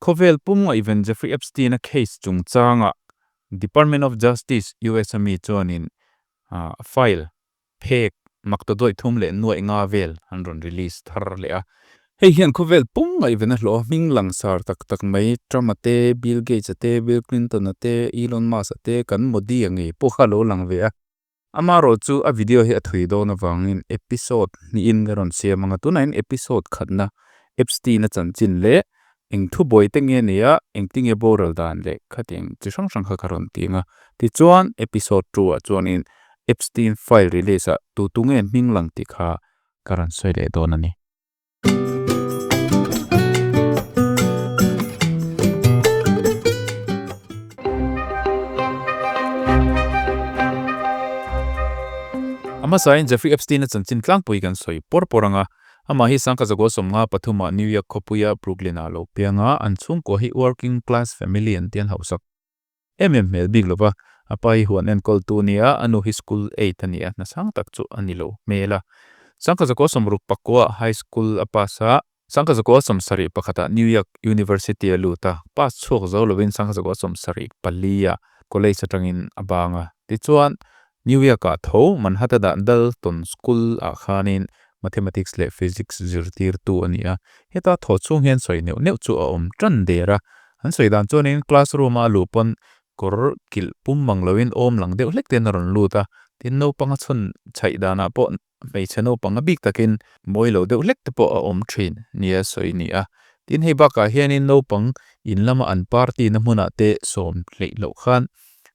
Khawvel pum ngaihven Jeffrey Epstein-a case chungchanga Department of Justice, US a mi chuanin file phek maktaduai thum leh nuaih nga vel an rawn release thar leh a. Hei hian khawvel pum ngaihven a hlawh a hming langsar tak tak mai Trump-a te, Bill Gates-a te, Bill Clinton-a te, Elon Musk-a te, kan Modi-a ngei pawh kha a lo lang ve a. Amaherawh chu a video hi a thui dawn avangin episode hnihin ka rawn siam ang a, tunah hian episode khatna Epstein-a chanchin leh eng thubuai te nge nia, engtinge boral dan leh khatiang chi hrang hrang kha ka rawn ti ang a. Tichuan episode two ah chuanin Epstein file release ah tu tu nge hming lang tih kha ka rawn sawi leh dawn a ni. A hmasain Jeffrey Epstein-a chanchin tlangpui kan sawi pawr pawr ang a. Amah hi sangkhat zakua 53 ah New York khawpuia Brooklyn-ah a lo piang a, an chhungkua hi working class family an ti an hausak em em hmel bik lova. A pa hi huan enkawltu a ni a, a nu hi school aide a ni a, hna sang tak chu a ni lo hmel a. 1969 high school a pass a, 1971 ah New York University a lut a, pass chhuak zo lovin 1974 ah college atangin a bang a. Tichuan, New York ah tho Manhattan ah Dalton School ah khanin Mathematics leh Physics zirtirtu a ni a. Heta thaw chhung hian sawi neuh neuh chu a awm tan der a. An sawi dan chuanin classroom a luh pawn kawr kilh pum mang loin awm lang deuh hlek ten a rawn lut a. Tin, naupang a chhawn chhaih danah pawh hmeichhe naupang a bik takin mawi lo deuh hlek te pawh a awm thin nia sawi a ni a. Tin, hei bakah hianin naupang in lama an party na hmunah te sawm hleih loh khan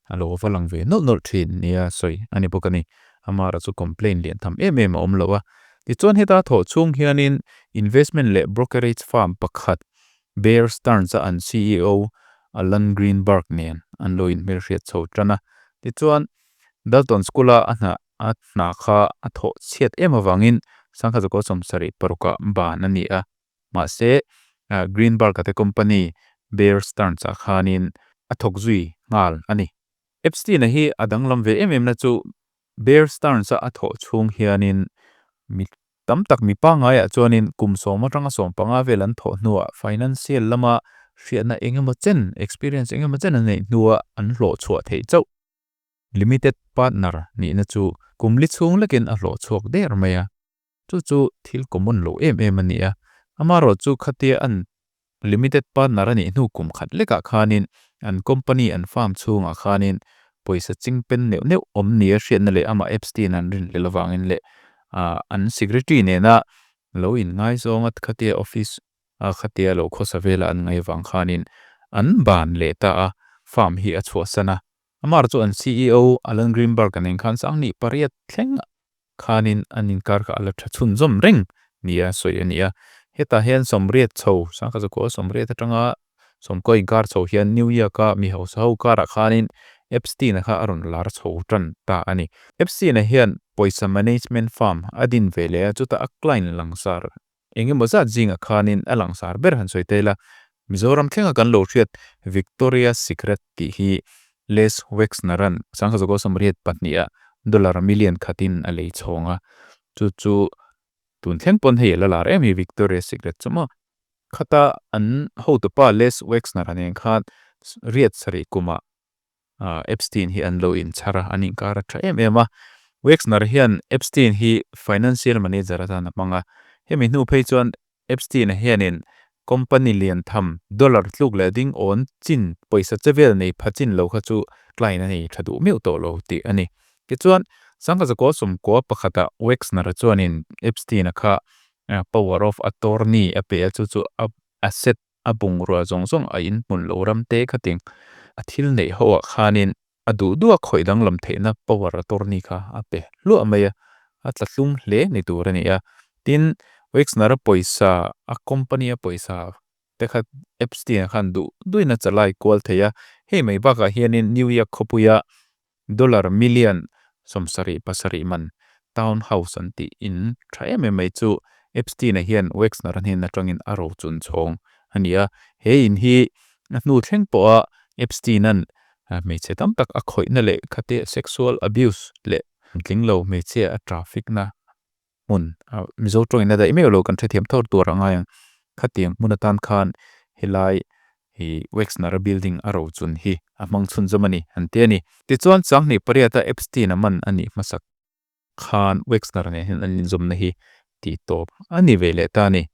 a lo va lang ve nawlh nawlh thin nia sawi a ni bawk a ni. Amara chu complaint lian tham em em a awm lo a. Tichuan heta thawh chhung hianin investment leh brokerage firm pakhat Bear Stearns a an CEO Alan Greenberg nen an lo inhmelhriat chho tan a. Tichuan Dalton School a a hna a hna kha a thawh chhiat em avangin 1976 ah ban a ni a. Mahse Greenberg-a te company Bear Stearns ah khanin a thawk zui nghal a ni. Epstein-a hi a danglam ve em em na chu Bear Stearns-a a thawh chhung hianin mi tam tak mi pangaiah chuanin kum sawm atanga 15 vel an thawh hnuah financial lama hriatna eng emaw chen, experience eng emaw chen an neih hnuah an hlawh chhuah theih chauh. Limited partner nihna chu kum li chhung lekin a hlawh chhuak der mai a. Chu chu thil common lo em em a ni a. Amaherawh chu khatia an limited partner a nih hnu kum khat lekah khanin an company an firm chhungah khanin pawisa ching pen neuh neuh awm nia hriatna leh amah Epstein an rin hlel avangin leh an secretary nena lo inngaizawng a khatia office a khatia lo khawsa vela an ngaih avang khanin an ban leh ta a, firm hi a chhuahsan a. Amaherawh chu an CEO Alan Greenberg a nen khan 2008 thleng khanin an inkar kha a la tha chhunzawm reng nia sawi a ni a. Hetah hian 80 chho, 1980 atanga 90 inkar chho hian New York-a mi hausa ho karah khanin Epstein-a kha a rawn lar chho tan ta a ni. Epstein-a hian pawisa management firm a din ve leh a, chutah a client langsar eng emaw zat zingah khanin a langsar ber han sawi ta ila. Mizoram thlenga kan lo hriat Victoria Secret tih hi Les Wexner-a'n 1982 ah dollar million khatin a lei chhawng a, chu chu tun thleng pawn hei a la lar em hi Victoria Secret chu maw. Khata an hotupa Les Wexner-a nen khan riat sarih kumah Epstein hi an lo inchhar a, an inkar a tha em em a. Wexner hian Epstein hi financial manager atan a hmang a, hemi hnu phei chuan Epstein-a hianin company lian tham dollar tluk leh ding awn chin pawisa che vel nei pha chin lo kha chu client a nei tha duh meuh tawh lo tih a ni. Tichuan, 1991 ah Wexner-a chuanin Epstein-a kha power of attorney a pe a, chu chu a asset a bungrua zawng zawng a inhmun lo ram te khatin a thil neih ho ah khanin a duh duh a khawih danglam theihna power attorney kha a pe hluah mai a, a tla hlum hle ni tur a ni a. Tin, Wexner-a pawisa, a company a pawisa te kha Epstein-a khan duh duhin a chalai kual thei a. Hei mai bakah hianin New York khawpuia dollar million 77 man town house an tih in tha em em mai chu Epstein-a hian Wexner-a hnen atangin a ro chun chhawng a ni a. He in hi a hnu thleng pawha Epstein-a'n hmeichhe tam tak a khawihna leh khate sexual abuse leh tling lo hmeichhia a traffic na hmun Mizo tawngin a daih meuh lo kan hrethiam thawr tur a ngai ang. Khatiang hmun atan khan helai. Hi Wexner-a building a rochun hi a hmang chhunzawm a ni, an ti a ni. Tichuan, 28 a Epstein-a man a nih hmasak khan Wexner nen hian an inzawmna hi tih tawp a ni ve leh ta a ni.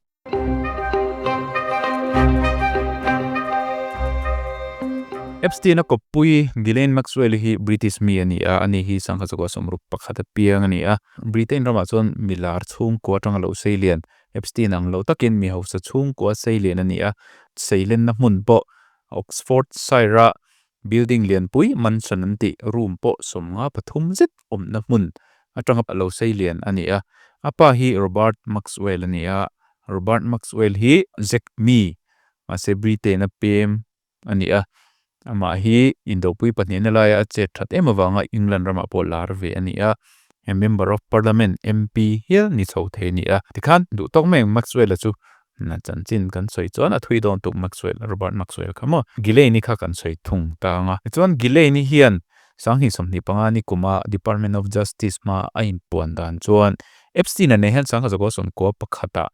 Epstein-a kawppui Ghislaine Maxwell hi British mi a ni a, ani hi 1961 a piang a ni a. Britain ramah chuan milar chhungkua atanga lo sei lian Epstein ang lo takin mi hausa chhungkua sei lian a ni a, seilenna hmun pawh Oxfordshire-a building lianpui mansion an tih room pawh 53 zet awmna hmun atanga lo sei lian a ni a. A pa hi Robert Maxwell a ni a, Robert Maxwell hi Czech mi, mahse Britain-a pem a ni a. Amah hi Indopui pahnihna laia a chet that em avanga England ramah pawh lar ve a ni a, Member of Parliament, MP, hial ni chho thei a ni a. Tikhan, duh tawk mai ang Maxwell-a chu chanchin kan sawi chuan a thui dawn tuk Maxwell, Robert Maxwell kha maw? Ghislaine-i kha kan sawi thung ta ang a. Tichuan Ghislaine-i hian 2025 ni kuma Department of Justice hma a inpuan dan chuan Epstein-a nen hian 1991ah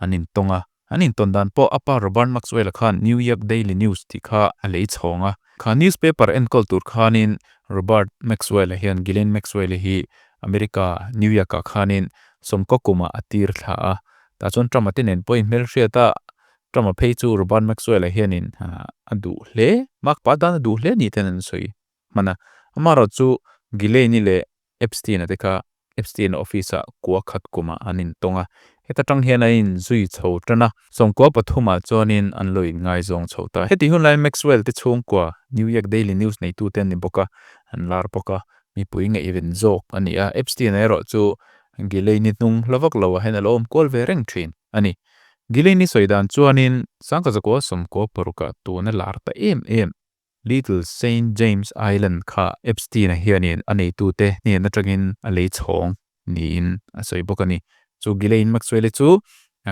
an intawng a. An intawn dan pawh a pa Robert Maxwell-a khan New York Daily News tih kha a lei chhawng a. Kha newspaper enkawl tur khanin Robert Maxwell-a hian Ghislaine Maxwell-i hi America, New York-ah khanin sawmkaw kumah a tir thla a. Tah chuan Trump-a te nen pawhin hmelhriat a, Trump-a phei chu Robert Maxwell-a hianin a duh hle, makpa atan a duh hle ni ten an sawi hman a. Amaherawhchu Ghislaine-i leh Epstein-a te kha Epstein-a office-ah kua khat kumah an intawng a, heta tang hian an inzui chho tan a, 93ah chuanin an lo inngaizawng chho ta. Heti hun laiin Maxwell te chhungkua New York Daily News neitute an ni bawk a, an lar bawk a, mipui ngaihven zawk a ni a. Epstein-a erawh chu Ghislaine-i hnung hla vak loah hian a lo awm kual ve reng thin a ni. Ghislaine-i sawi dan chuanin 1996ah tuna lar ta em em. Little Saint James Island kha Epstein-a hianin a neitute hnen atangin a lei chhawng niin a sawi bawk a ni. Chu Ghislaine Maxwell-i chu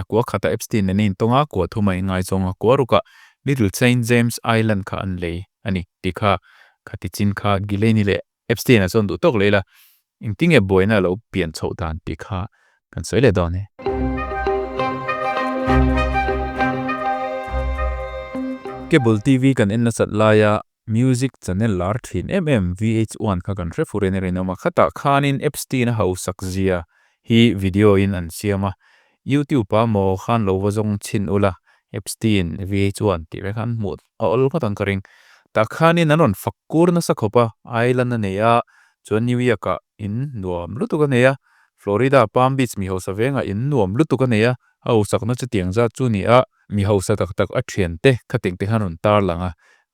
kua khata Epstein nen a intawng a, kua thuma inngaizawnga kua rukah Little Saint James Island kha an lei a ni tih kha khati chin kha Ghislaine-i leh Epstein-a chuan duh tawk leh ila engtinge buaina a lo pian chhoh dan tih kha kan sawi leh dawn e. Cable TV kan en nasat laia music channel lar thin em em VH1 kha kan hre fur in a rinawm a, khatah khanin Epstein-a hausak zia hi video in an siam a, YouTube ah maw khan lo va zawng chhin ula Epstein VH1 tih vek khan hmuh a awl ngawt ang ka ring. Tah khanin an rawn fak kur nasa khawp a, island a nei a, chuan New York ah in nuam lutuk a nei a, Florida Palm Beach mi hausa vengah in nuam lutuk a nei a, a hausakna chutiang zat chu ni a, mi hausa tak tak a thiante khating te khan rawn tar lang a,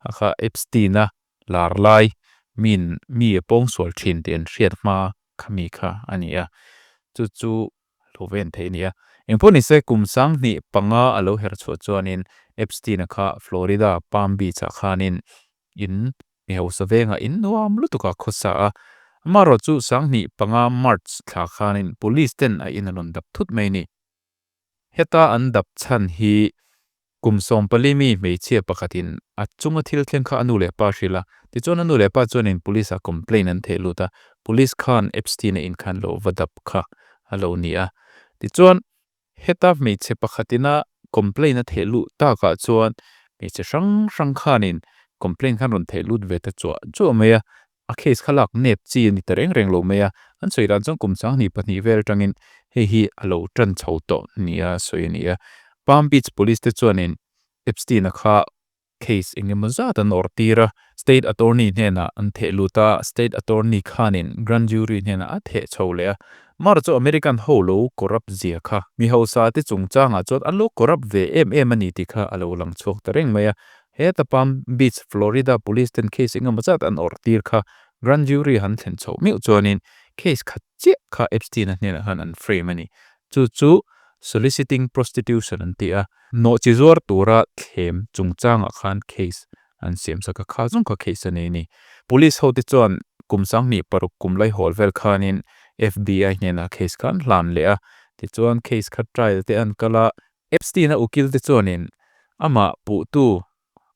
a kha Epstein-a lar lai miin mi a pawngsual thin tih an hriat hma kha mi kha a ni a, chu chu lo ven theih a ni a. Engpawh ni se kum 2005 a lo her chhuah chuanin Epstein-a kha Florida Palm Beach-ah khanin in Mi hausa vengah in nuam lutuk a khawsa a, amaherawh chu 2005 March thla khanin Police ten a in an rawn dap thut mai a ni. Heta an dap chhan hi kum 14 mi hmeichhia pakhatin a chunga thil thleng kha a nu leh pa hrilh a, tichuan a nu leh pa chuanin Police ah complaint an theh lut a, Police khan Epstein-a in khan lo va dap kha a lo ni a, tichuan Heta hmeichhe pakhatina complaint a theh luh takah chuan hmeichhe hrang hrang khanin complaint khan rawn theh lut ve ta chuah chuah mai a, a case kha lak nep chi a ni ta reng reng lo mai a, an sawi dan chuan kum 22 vel atangin hei hi a lo tan chho tawh nia sawi a ni a. Palm Beach Police te chuanin Epstein-a kha case eng emaw zat an awrh tir a, State Attorney hnenah an theh lut a, State Attorney khanin Grand Jury hnenah a theh chho leh a. Mar chu American ho lo corrupt zia kha mi hausa te chungchangah chuan an lo corrupt ve em em a ni tih kha a lo lang chhuak ta reng mai a. Heta Palm Beach, Florida Police ten case eng emaw zat an awrh tir kha Grand Jury han thlen chhoh meuh chuanin case khat chiah kha Epstein-a hnenah khan an frame a ni. Chu chu soliciting prostitution an ti a, nawhchi zuar tura thlem chungchangah khan case an siam sak a, kha zawng kha case a nei a ni. Police hote chuan kum 26 kum laihawl vel khanin FBI hnenah case kha an hlan leh a, tichuan case kha trial te an kal a, Epstein-a ukil te chuanin amah puhtu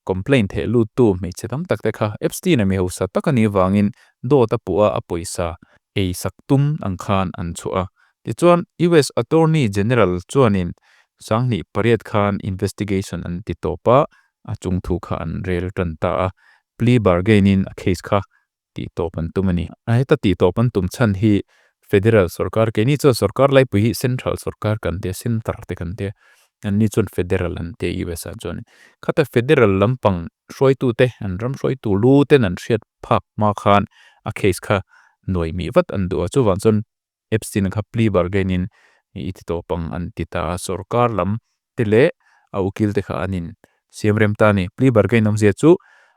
Complaint theh luttu hmeichhe tam tak te kha Epstein-a mi hausa tak a nih avangin dawt a puh a, a pawisa ei sak tum ang khan an chhuah a. Tichuan, US Attorney General chuanin 2008 khan investigation an ti tawp a. A chung thu kha an rel tan ta a. Plea bargain-in a case kha ti tawp an tum a ni. A heta ti tawp an tum chhan hi federal sorkar, keini chuan sorkar laipui hi central sorkar kan tia, centre te kan tia, anni chuan federal an tia US ah chuan. Khata federal lampang hruaitute, an ram hruaitu lu ten an hriat phak hma khan a case kha nuai mih vat an duh a. Chuvang chuan Epstein kha plea bargain-in i ti tawp ang an ti ta a. Sorkar lam te leh a ukil te kha an in siam rem ta a ni. Plea bargain awmzia chu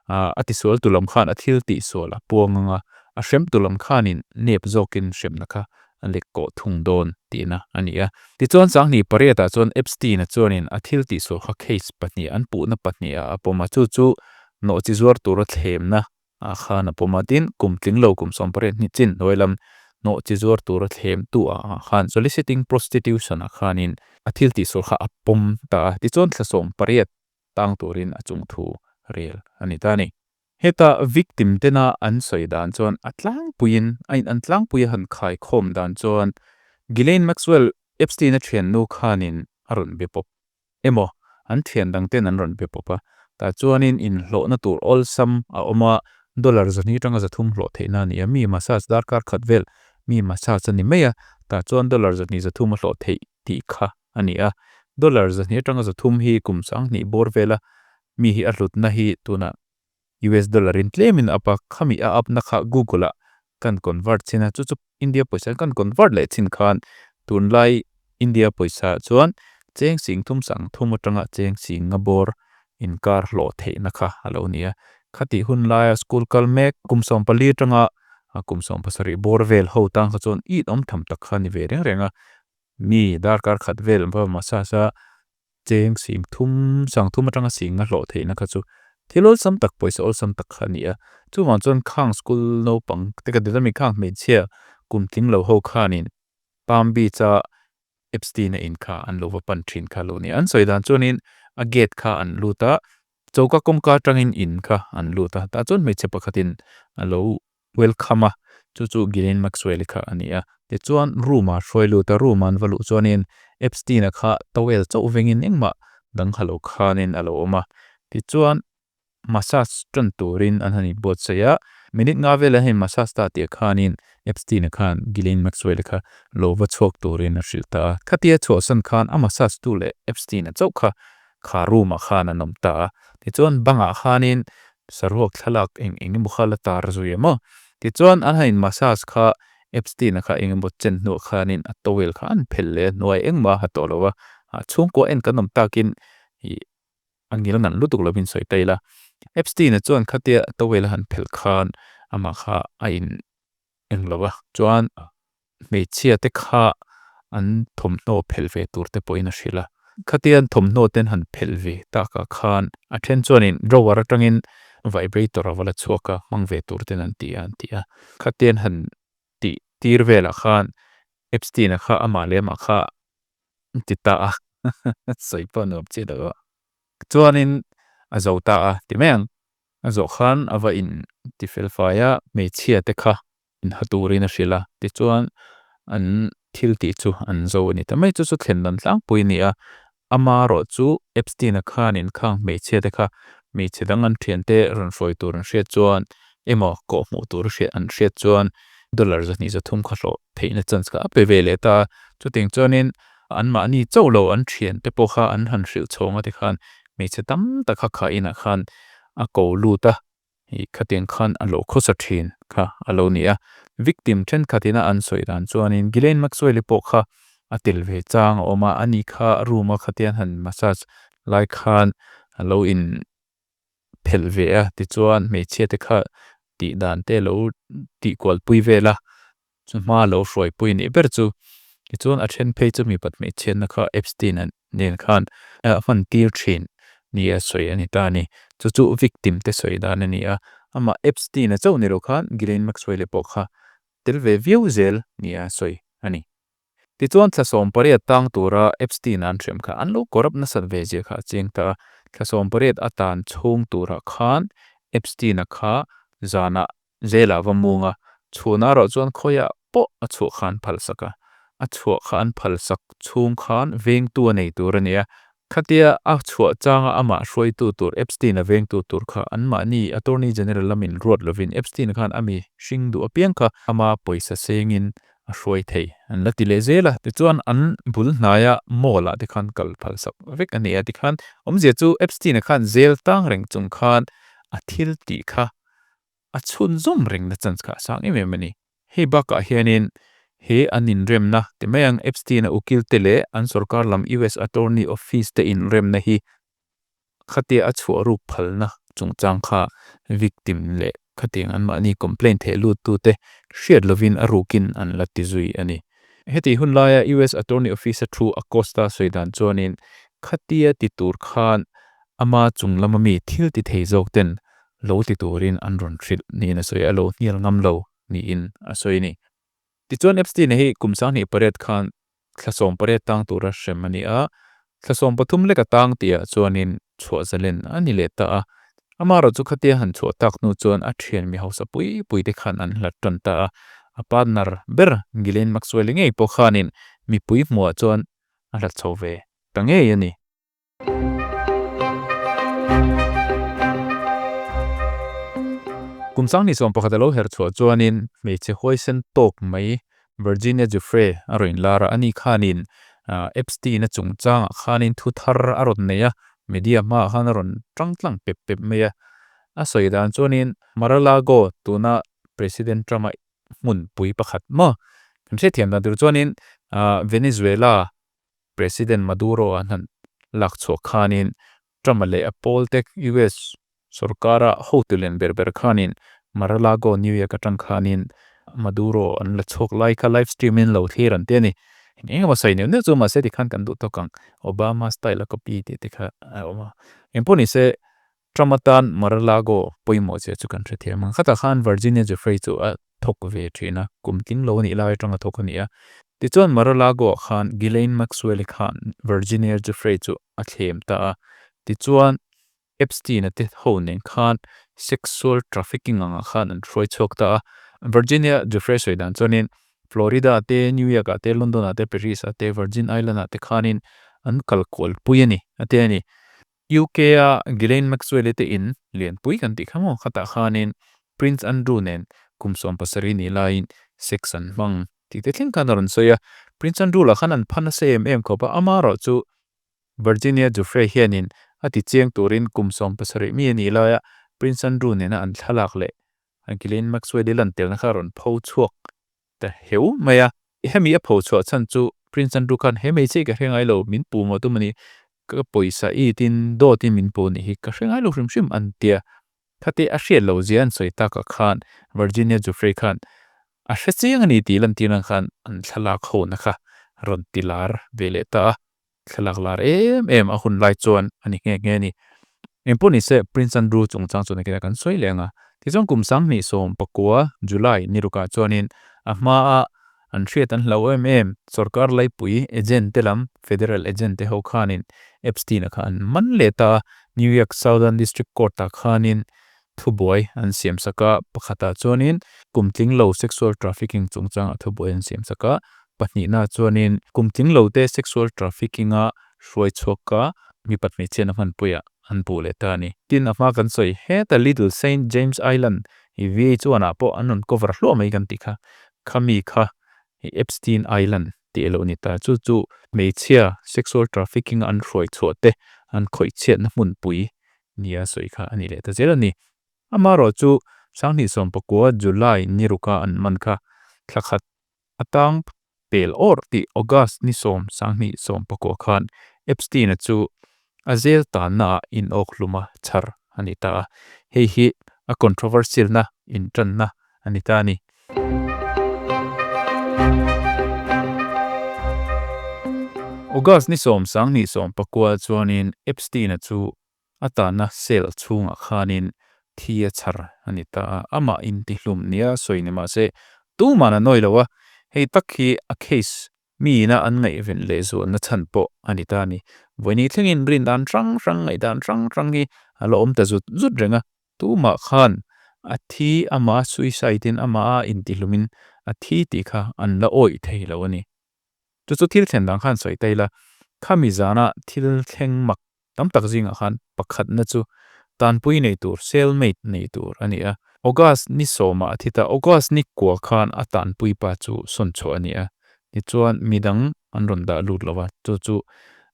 a tisual tu lam khan a thil tihsual a puang anga a hrem tu lam khanin nep zawkin hremna kha an lek kawh thung dawn tihna a ni a. Tichuan Sanghni pariatah chuan Epstein-a chuanin a thil tihsual kha case pahnih an puhna pahnih ah a pawm a, chu chu nawhchi zuar tura thlemna ah khan a pawm a, tin kum tling lo kum 18 hnih chin hnuai lam nawhchi zuar tura thlem tu ah khan soliciting prostitution ah khanin a thil tihsual kha a pawm ta a, tichuan thla 18 tang turin a chungthu rel a ni ta a ni. Heta victim tena an sawi dan chuan a tlangpuiin a in an tlangpui a han khaikhawm dan chuan Ghislaine Maxwell Epstein-a thiannu khanin a rawn be pawp emaw an thian dang ten an rawn be pawp a, tah chuanin inhlawhna tur awlsam a awm a, dollar 200 atanga 300 hlawh theihna a ni a, mi massage darkar khat vel mi massage a ni mai a, tah chuan dollar 200 300 a hlawh theih tih kha a ni a, dollar 200 atanga 300 hi kum 2000 bawr vela mi hi a hlutna hi tunah US dollar in tlemin a up a, khami a up na kha Google ah kan convert chin a, chu chu India pawisa kan convert leh chin khan tunlai India pawisa chuan cheng sing thum sang thum atanga cheng sing nga bawr inkar hlawh theihna kha a lo ni a. Khati hun laia school kal mek kum 14 atanga kum 17 bawr vel ho tang kha chuan it awm tham tak kha ni ve reng reng a. Mi darkar khat vel massage a cheng sing thum sang thum atanga sing nga hlawh theihna kha chu thil awlsam tak pawisa awlsam tak kha a ni a. Chuvang chuan khang school naupang te ka ti khang hmeichhia kum tling lo ho khanin Palm Beach a Epstein a in kha an lo va pan thin kha lo ni. An sawi dan chuanin a gate kha an lut a, choka kawngka atangin in kha an lut a, tah chuan hmeichhe pakhatin a lo welcome a, chu chu Ghislaine Maxwell kha a ni a. Tichuan room ah hruai lut a, room ah an va luh chuanin Epstein a kha towel chauh vengin engmah dang ha lo khanin a lo awm a. Tichuan massage tan turin an han inbuatsaih a, minute nga velah hei massage ta tih khanin Epstein a khan Ghislaine Maxwell kha lo va chhuak turin a hrilh ta a. Khatia chhuahsan khan a massage tu leh Epstein a chauh kha kha room ah khan an awm ta a. Tichuan bangah khanin saruak thlalak eng eng emaw kha la tar zui a maw. Tichuan an han in massage kha Epstein a kha eng emaw chen hnuah khanin a towel kha an phelh leh a hnuai engmah a ha tawh lo a, chhungkua en kan awm takin ih a ngil nalh lutuk lovin sawi ta ila. Epstein a chuan khatia towel a han phelh khan amah kha a in eng lo a, chuan hmeichhia te kha an thawmhnaw phelh ve tur te pawhin a hrilh a. Khatia an thawmhnaw ten han phelh ve takah khan a then chuanin drawer atangin vibrator a va la chhuak a, hmang ve tur ten an ti a an ti a. Khatia an han tih tir velah khan Epstein a kha amah leh amah kha ti ta a, sawi pawh nuam chiah lo a. Chuanin a zo ta a ti mai ang. A zawh khan a va in ti fel fai a, hmeichhia te kha in ha turin a hrilh a. Tichuan an thil tih chu an zo a ni ta mai. Chu chu thlen dan tlangpui a ni a. Amaherawh chu Epstein-a khanin khang hmeichhia te kha hmeichhe dang an thiante rawn hruai tur an hriat chuan emaw kawh hmuh tur an hriat chuan dollar 230 kha hlawh theihna chance kha a pe ve leh ta a. Chutiang chuanin anmahni chauh lo an thiante pawh kha an han hrilh chhawng a tikhan hmeichhe tam tak kha kha inah khan a ko lut a, ih khatiang khan a lo khawsa thin kha a lo ni a. Victim thenkhatin a an sawi dan chuanin Ghislaine Maxwell-i pawh kha a tel ve chang a awm a, ani kha room a khatiang han massage lai khan a lo in phelh ve a, tichuan hmeichhia te kha tih dan te lo tih kual pui vel a, chu hma lo hruai pui nih ber chu. Tichuan a then phei chu mipat hmeichhiatna kha Epstein-a nen khan a hman tir thin nia sawi a ni ta a ni. Chu chu victim te sawi dan a ni a, amah Epstein-a chauh ni lo khan Ghislaine Maxwell-i pawh kha tel ve viau zel nia sawi a ni. Tichuan thla 18 tang tura Epstein-a an hrem kha an lo corrupt nasat ve zia kha a chiang ta a. Thla 18 atan chhung turah khan Epstein-a kha zanah jail-ah va mung a, chhunah erawh chuan khawiah pawh a chhuah kha an phalsak a. A chhuah kha an phalsak chhung khan vengtu a nei tur a ni a. Khatia a chhuah changa amah hruaitu tur Epstein-a vengtu tur kha anmahni Attorney General lamin ruat lovin Epstein-a khan a mi hring duh apiang kha ama pawisa sengin a hruai thei an la ti leh zel a. Tichuan an bul hnaia mall ah te khan kal phal sak vek a ni a tikhan awmzia chu Epstein-a khan zel tang reng chung khan a thil tih kha a chhunzawm reng na chance kha a sang em em a ni. Hei bakah hianin he an inremna ti mai ang Epstein-a ukil te leh an sorkar lam US Attorney Office te inremna hi khatia a chhuah ruk phalna chungchang kha victim leh khatiang anmahni complaint theh lut tu te hriat lovin a rukin an la ti zui a ni. Heti hun laia US Attorney Office a thu Acosta sawi dan chuanin khatia ti tur khan ama chung lama mi thil ti thei zawk ten lo ti turin an rawn hrilh niin a sawi a, lo hnial ngam lo niin a sawi a ni. Tichuan Epstein-a hi kum 28 khan thla 18 tang tura hrem a ni a, thla 13 lek a tang tihah chuanin chhuah zalen a ni leh ta a. Amaherawhchu chu khatia han chhuah tak hnu chuan a thian mi hausa pui pui te khan an hlat tan ta a, a partner ber Ghislaine Maxwell-i ngei pawh khanin mipui hmuhah chuan a hlat chho ve ta ngei a ni. Kum 2011 a lo her chhuah chuanin hmeichhe huaisen tawk mai Virginia Giuffre a rawn inlar a, ani khanin Epstein-a chungchangah khanin thu thar a rawn nei a, media hmaah khan a rawn tang tlang pep pep mai a. A sawi dan chuanin Mar-a-Lago tuna President Trump-a hmunpui pakhat maw? Kan hriatthiam dan tur chuanin Venezuela President Maduro a hnan lak chhuah khanin Trump-a leh a pawlte US sorkara hotu lian ber ber khanin Mar-a-Lago New York atang khanin Maduro an la chhuak lai kha live stream in lo thlir an ti a ni. Eng emaw sawi neuh neuh chu mahse tikhan kan duh tawk ang Obama style a copy tih te kha a awm a. Engpawh nise Trump atan Mar-a-Lago pawimawh zia chu kan hrethiam ang. Khatah khan Virginia Giuffre chu a thawk ve thin a, kum tling lo a nih lai atanga thawk a ni a. Tichuan Mar-a-Lago ah khan Ghislaine Maxwell-i khan Virginia Giuffre chu a thlem ta a. Tichuan Epstein-a te ho nen khan sexual trafficking angah khan an hruai chhuak ta a. Virginia Giuffre sawi dan chuanin Florida te, New York ah te, London ah te, Paris ah te, Virgin Island ah te khanin an kal kual pui a ni, a ti a ni. UK a Ghislaine Maxwell-i te in lianpui kan tih kha maw? Khatah khanin Prince Andrew nen kum 17 nih laiin sex an hmang tih te thleng khan a rawn sawi a. Prince Andrew lah khan an pha nasa em em khawp a, amaherawhchu Virginia Giuffre hianin a ti chiang turin kum 17 mi a nih laia Prince Andrew nena an thlalak leh Ghislaine Maxwell-i lantelna kha a rawn pho chhuak ta heu mai a. Hemi a pho chhuah chhan chu Prince Andrew khan he hmeichhe hi ka hre ngai lo, min pu maw tum a ni, ka pawisa itin dawtin min pu nih hi ka hre ngai lo hrim hrim an tia. Khati a hriat lo zia an sawi takah khan Virginia Giuffre khan a hre chiang a ni tih lantir ang khan an thlalak hona kha rawn ti lar ve leh ta a. Thlalak lar em em a hun lai chuan a ni nghe nghe a ni. Engpawh ni se Prince Andrew chungchang chuan engtin a kan sawi leh ang a. Tichuan kum 2019 July ni rukah chuanin a hmaa an hriat an hlau em em sorkar laipui agent te lam federal agent te ho khanin Epstein-a kha an man leh ta a. New York Southern District Court-ah khanin thubuai an siam sak a, pakhatah chuanin kum tling lo sexual trafficking chungchangah thubuai an siam sak a, pahnihnaah chuanin kum tling lo te sexual trafficking-a hruai chhuaka mipat hmeichhiatna hmanpuiah an puh leh ta a ni. Tin, a hma kan sawi heta Little Saint James Island hi VH1 ah pawh an rawn cover hluah mai kan tih kha, khami kha Epstein Island tih a lo ni ta. Chu chu hmeichhia sexual trafficking-a an hruai chhuah te an khawihchhiatna hmunpui nia sawi kha a ni leh ta zel a ni. Amaherawh chu 2019 July ni ruka an man kha thla khat atang pel awrh tih August ni 10 2019 khan Epstein-a chu a zel tannaah inawk hluma chhar a ni ta a. Hei hi a controversial-na intanna a ni ta a ni. August ni 10 2019 chuanin Epstein-a chu a tanna cell chhungah khanin thi a chhar a ni ta a, amah intihlum nia sawi ni mahse tuman a nawi lo a, hei tak hi a case miina an ngaihven leh zualna chhan pawh a ni ta a ni. Vawiini thlengin rin dan hrang hrang, ngaih dan hrang hrang hi a la awm ta zut zut reng a, tumah khan a thi amah suicide in amah a intihlumin a thi tih kha an la awih thei lo a ni. Chu chu thil thlen dang khan sawi ta ila. Khami zana thil thleng mak tam tak zingah khan pakhatna chu tanpui nei tur, cellmate nei tur a ni a. August ni sawmah a thi ta, August ni kua khan a tanpui pa chu sawn chhuah a ni a. Tichuan midang an rawn dah lut lo va, chu chu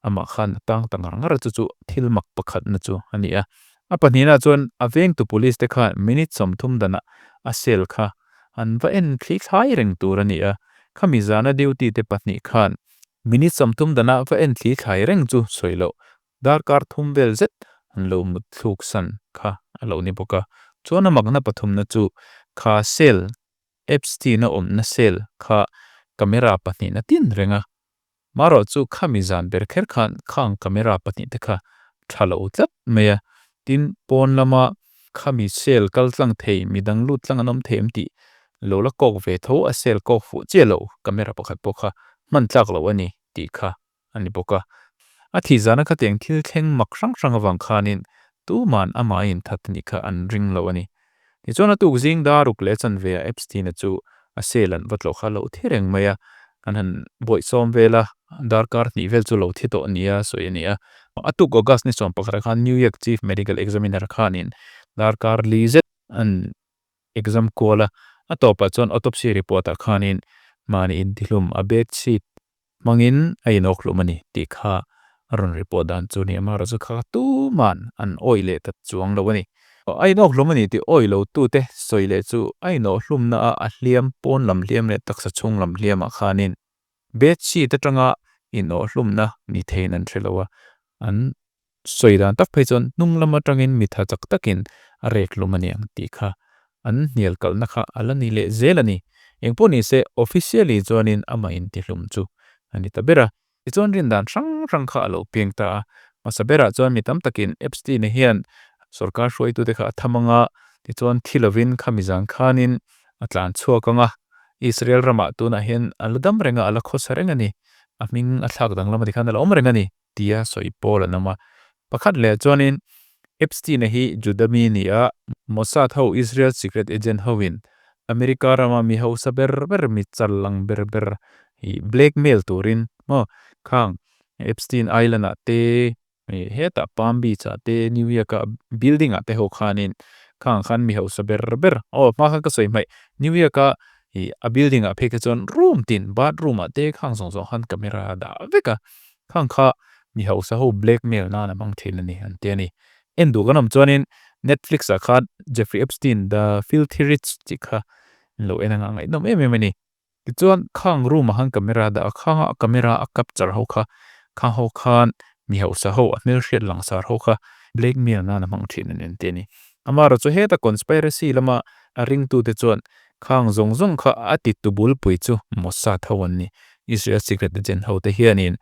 amah khan a tang ta ngar ngar a, chu chu thil mak pakhatna chu a ni a. A pahnihna chuan a vengtu police te khan minute 30 danah a cell kha an va en thli thlai reng tur a ni a. Khami zana duty te pahnih khan minute 30 danah va en thli thlai reng chu sawi loh darkar thum vel zet an lo mut thluk san kha a lo ni bawk a. Chuan a makna pathumna chu kha cell, Epstein-a awmna cell kha camera pahnihna tin reng a. Marawh chu khami zan ber kher khan khang camera pahnih te kha tha lo tlat mai a. Tin, pawn lama khami cell kal tlang thei, midang lut tlang an awm thei em tih lo la kawk ve tho a cell kawk fuh chiah lo camera pakhat pawh kha hman tlak lo a ni tih kha a ni bawk a. A thih zana khatiang thil thleng mak hrang hrang avang khanin tuman amahin that ni kha an ring lo a ni. Tichuan a tuk zing dar ruk leh chanve ah Epstein-a chu a cell an va tlawh kha lo thi reng mai a, an han bawihsawm vel a, darkar hnih vel chu lo thi tawh nia sawi a ni a. A tuk August ni 11 ah khan New York Chief Medical Examiner khanin darkar li zet an exam kual a, a tawpah chuan autopsy report ah khanin mahni intihlum a bedsheet hmangin a inawkhlum a ni tih kha a rawn report dan chu ni a, amaherawhchu kha tuman an awih leh ta chuang lo a ni. A inawkhlum a ni tih awih lo tute sawi leh chu a inawkhlumna a a hliam pawn lam hliam leh taksa chhung lam hliamah khanin bedsheet atanga inawkhlumna ni theiin an hre lo a, an sawi dan tak phei chuan hnung lam atangin mitha chak takin a rek hlum a ni ang tih kha an hnial kalhna kha a la ni leh zel a ni. Engpawh ni se officially chuanin amah intihlum chu a ni ta ber a. Tichuan rindan hrang hrang kha a lo piang ta a. Hmasa berah chuan mi tam takin Epstein-a hian sorkar hruaitute kha a tham ang a, tichuan thi lovin khami zan khanin a tlan chhuak ang a. Israel ramah tunah hian a la dam reng a, a la khawsa reng a ni. A hming a thlak danglam a tikhan a la awm reng a ni tia sawi pawl an awm a. Pakhat leh chuanin Epstein-a hi Juda mi a ni a, Mossad ho, Israel secret agent hoin America rama mi hausa ber ber, mi chal lang ber ber hi blackmail turin maw khang Epstein Island ah te, hetah Palm Beach ah te, New York a building ah te ho khanin khang khan mi hausa ber ber, aw hma khan ka sawi hmaih New York a a building ah phei kha chuan room tin bathroom ah te khang zawng zawng khan camera a dah vek a, khang kha mi hausa ho blackmail nan a hmang thin a ni an ti a ni. En duh kan awm chuanin Netflix ah khan Jeffrey Epstein The Filthy Rich tih kha an lo en anga ngaihnawm em em a ni. Tichuan khang room ah khan camera a dah a, khang a camera a capture ho kha, khang ho khan mi hausa ho a hmelhriat langsar ho kha blackmail nan a hmang thin a ni an ti a ni. Amaherawh chu heta conspiracy lama a ringtute chuan khang zawng zawng kha a ti tu bulpui chu Mossad ho an ni. Israel secret agent ho te hianin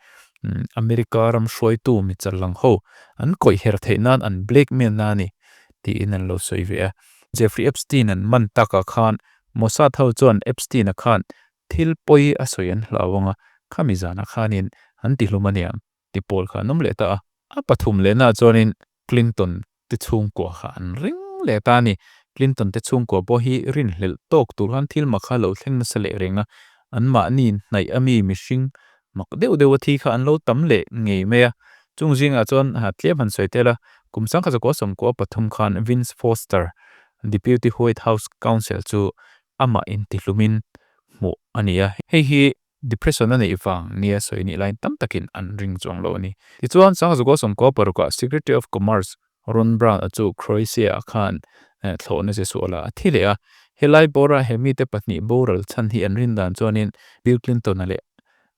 America ram hruaitu mi challang ho an kawih her theih nan an blackmail na a ni tiin an lo sawi ve a. Jeffrey Epstein an man takah khan Mossad ho chuan Epstein-a khan thil pawi a sawi an hlau ang a, khami zanah khanin an tihlum a niang ti pawl kha an awm leh ta a. A pathum lehnaah chuanin Clinton te chhungkua kha an ring leh ta a ni. Clinton te chhungkua pawh hi rinhlelh tawk tur khan thil mak kha lo thleng nasa leh reng a, anmahni hnaih a mi mihring mak deuh deuh a thi kha an lo tam leh ngei mai a. Chung zingah chuan tlem han sawi tel a, kum 1993 khan Vince Foster, Deputy White House Counsel chu amah intihlumin hmuh a ni a. Hei hi Depression a neih vang nia sawi nih laiin tam takin an ring chuang lo a ni. Tichuan, 1996 ah Secretary of Commerce Ron Brown a chu Croatia ah khan thlawhna che sual a thi leh a. Helai bawra he mite pahnih boral chhan hi an rin dan chuanin Bill Clinton-a leh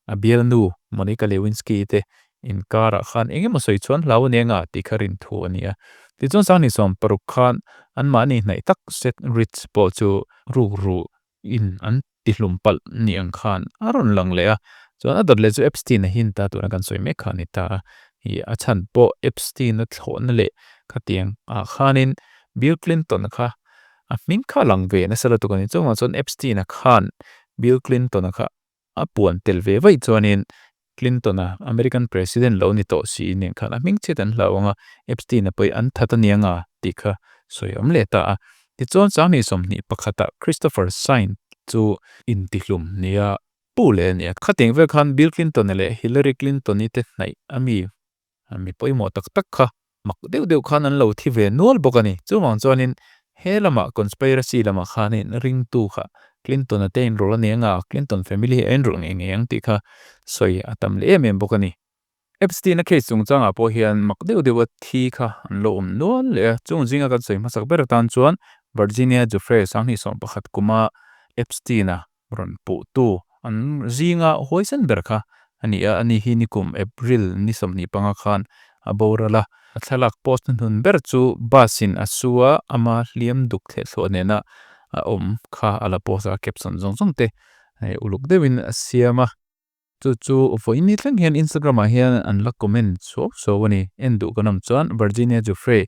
a bialnu Monica Lewinsky te inkarah khan eng emaw sawi chuan hlau a ni anga tih kha rin thu a ni a. Tichuan 2016 khan anmahni hnaih tak Seth Rich pawh chu rukru in an tihlum palh ni ang khan a rawn lang leh a, chuan a dawt leh chu Epstein a hin ta tuna kan sawi mek kha a ni ta a, ih a chhan pawh Epstein a thlawhna leh khatiang ah khanin Bill Clinton a kha a hming kha a lang ve nasa lutuk a ni, chuvangah chuan Epstein a khan Bill Clinton a kha a puan tel ve vaih chuanin Clinton a American President lo ni tawh si nen khan a hming chhiat an hlau ang a, Epstein a pawih an that a nia nga tih kha sawi awm leh ta a. Tichuan 2021 ah Christopher Saint chu intihlum nia. Pu le nia. Khating vel khan Bill Clinton le Hillary Clinton i te hnai ami mi poimo tak tak kha mak deuh deuh khan an lo thi ve nual bawk ani. Chuwang chuanin he lama conspiracy lama khanin ring tu kha Clinton a te inrol ani anga Clinton family hi a inrol nge nge ang ti kha soi atam le em em bawk ani. Epstein a case chung changa po hian mak deuh deuh a thi kha an lo om nual le. Chung zinga kan soi masak beratan chuan Virginia Giuffre 2011 kuma Epstein a ron pu tu an zinga hoisen ber kha ani a ani hi nikum April nisom ni panga khan a borala. A thalak post nun ber chu basin asua ama liam duk the thua nena a om kha ala posa caption zong zong te. Uluk dewin siama chu chu ufo ini tlang hian Instagram a hian an la comment so so wani endu kanam chuan Virginia Giuffre.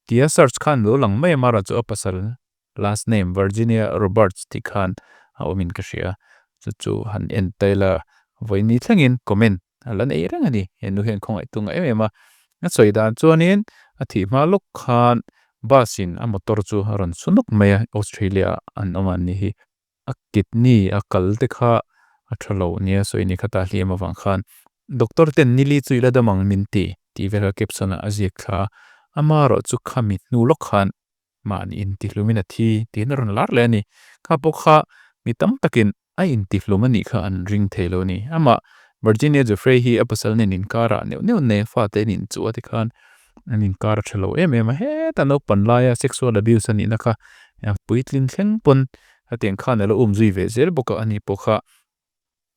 Tia search khan lo lang mei mara chu apasal last name Virginia Roberts ti khan a omin kashia. Chu chu han entaila ufo ini tlang hian comment alan eirang ani endu hian konga itunga emema. Nga soidan chuanin athi maluk khan basin a motor chu haron sunuk mea Australia an oman nihi. A kidney a kal tekha athalo nia soini khata liam avang khan. Doktor ten nili chu iladamang minti ti vera caption a azik kha. Amaro chu khamit nulok khan maan intiflumina thi tinaron lar le ani. Kha po kha mitam takin a intiflumani kha an ring thelo ni. Ama Virginia Giuffre hi apasal ne ninkara neu neu ne fa te nin chu ati khan. Ninkara thalo em em he tano panlaya sexual abuse ani naka. Puitlin tleng pon atien khan elo umzui ve zel boka ani pokha.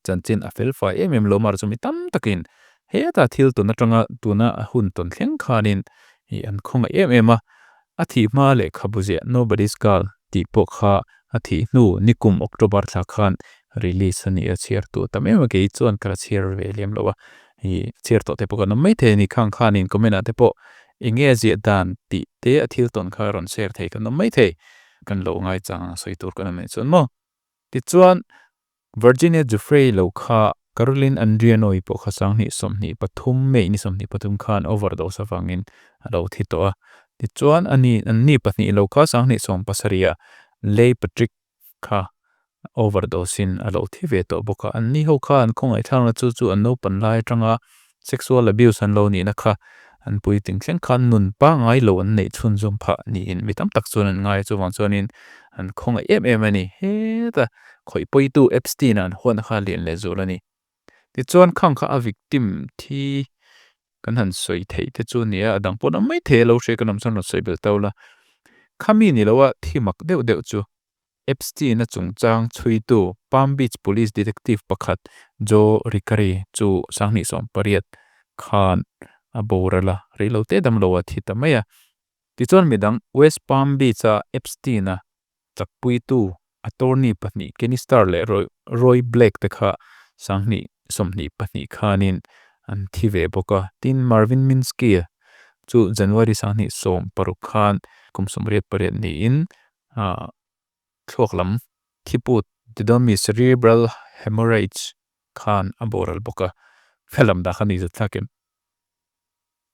Chanchin a felfa em em lo mar chu mitam takin. He ata thil tuna tanga tuna hun ton tleng khanin. Hi an konga em em a athi ma le khabuzia nobody's girl ti pokha athi nu nikum October tla khan release ani a cheer tu. Tam em ke itzuan kara cheer ve liam loa. Hi cheer to te poka no maite ni khan khanin komena te po inge zia dan ti te a thil ton kharon cheer te kan no maite. Kan lo ngai chang soitur kana me chun mo. Ti chuan Virginia Giuffre lo kha Caroline Andrianoi pokha sang ni somni pathum me ni somni pathum khan overdose avangin alo thi toa. Ti chuan ani ni pathni lo kha sang ni som pasaria Leigh Patrick kha overdose in alo thi ve to boka. An ni ho kha an konga ithang na chu chu an no panlai changa sexual abuse an lo ni na kha. An pui ting tleng khan nun pa ngai lo an nei chun zong pa ni in mitam tak chun an ngai chu wang chuan in an konga em em ani. He ta khoi pui tu Epstein an huan kha lien le zu lani. Ti chuan khang kha a victim thi kan han soi thei te chu nia adang pona mai the lo she kanam san lo soi bel tau la. Khami ni lo a thi mak deuh deuh chu Epstein a chung chang chui tu Palm Beach Police Detective pakhat Joe Ricari chu sang ni som pariat khan a borala rei lo te dam lo a thi ta mai a. Ti chuan midang West Palm Beach a Epstein a chak pui tu attorney pathni Kenny Starr le Roy Blake te kha sang ni som ni pathni khanin an thi ve boka. Tin Marvin Minsky chu January sang ni som paruk khan kum som riat pariat ni in thuak lam thiput didomi cerebral hemorrhage khan a boral boka. Phelam da khan ni zathakim.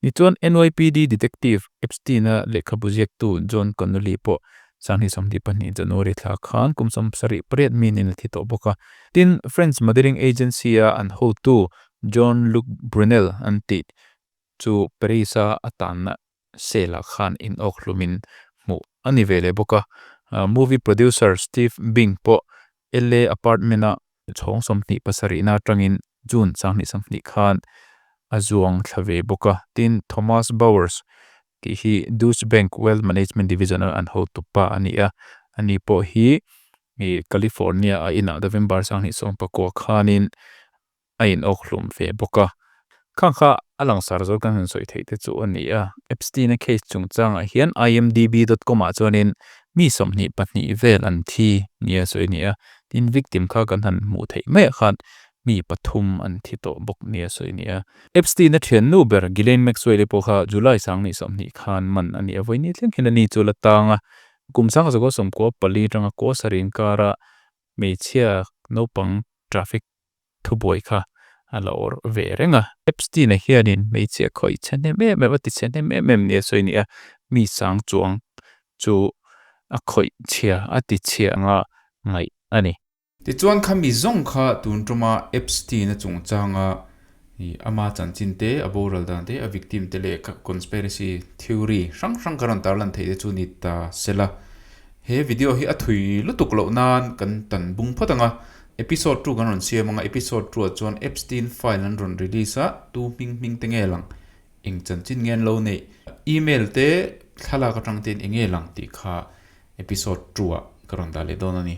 Ni chuan NYPD Detective Epstein a lekhabuziak tu John Connolly po sang ni som ni pathni January tha khan kum som sari pariat min in thi to boka. Tin French Mothering Agency a an ho tu John Luc Brunel an ti chu Parisa atan sela khan in oklumin mu anivele boka. Movie producer Steve Bing po LA apartment a chong som ni pasari na trangin June sang ni som ni khan azuang thave boka. Tin Thomas Bowers ki hi Deutsche Bank Wealth Management Division an ho tu pa ani a ani po hi California a ina November sang ni som pakua khanin ain oklum ve boka. Khang kha alang sarzo kan han soi thei te chu ani a Epstein a case chung chang a hian imdb.com a chuanin mi som ni pathni vel an thi nia soi ni a tin victim kha kan han mu thei mai khan mi pathum an thi to bok nia soi ni a Epstein a thian nu ber Ghislaine Maxwell po kha July sang ni som ni khan man ani a voi ni thleng hin ani chu la tanga kum sang zo som ko pali tanga ko sarin kara me chia no pang traffic thu boi kha ala or ve renga Epstein a hianin me chia khoi chen me me wa ti chen me me nia soi ni a mi sang chuang chu a khoi chia a ti chia nga ngai ani. Tichuan khami zawng kha tun tuma Epstein-a chungchanga i ama chanchin te, a boral dan te, a victim te leh conspiracy theory hrang hrang ka rawn tarlan theih te chu ni ta sela. He video hi a thui lutuk loh nan kan tan bung phawt ang a, episode 2 kan rawn siam ang a, episode 2 ah chuan Epstein file an rawn release a, tu hming hming te nge lang, eng chanchin nge an lo neih, email te thlalak atang ten eng nge lang tih kha episode 2 ah ka rawn dah leh dawn a ni.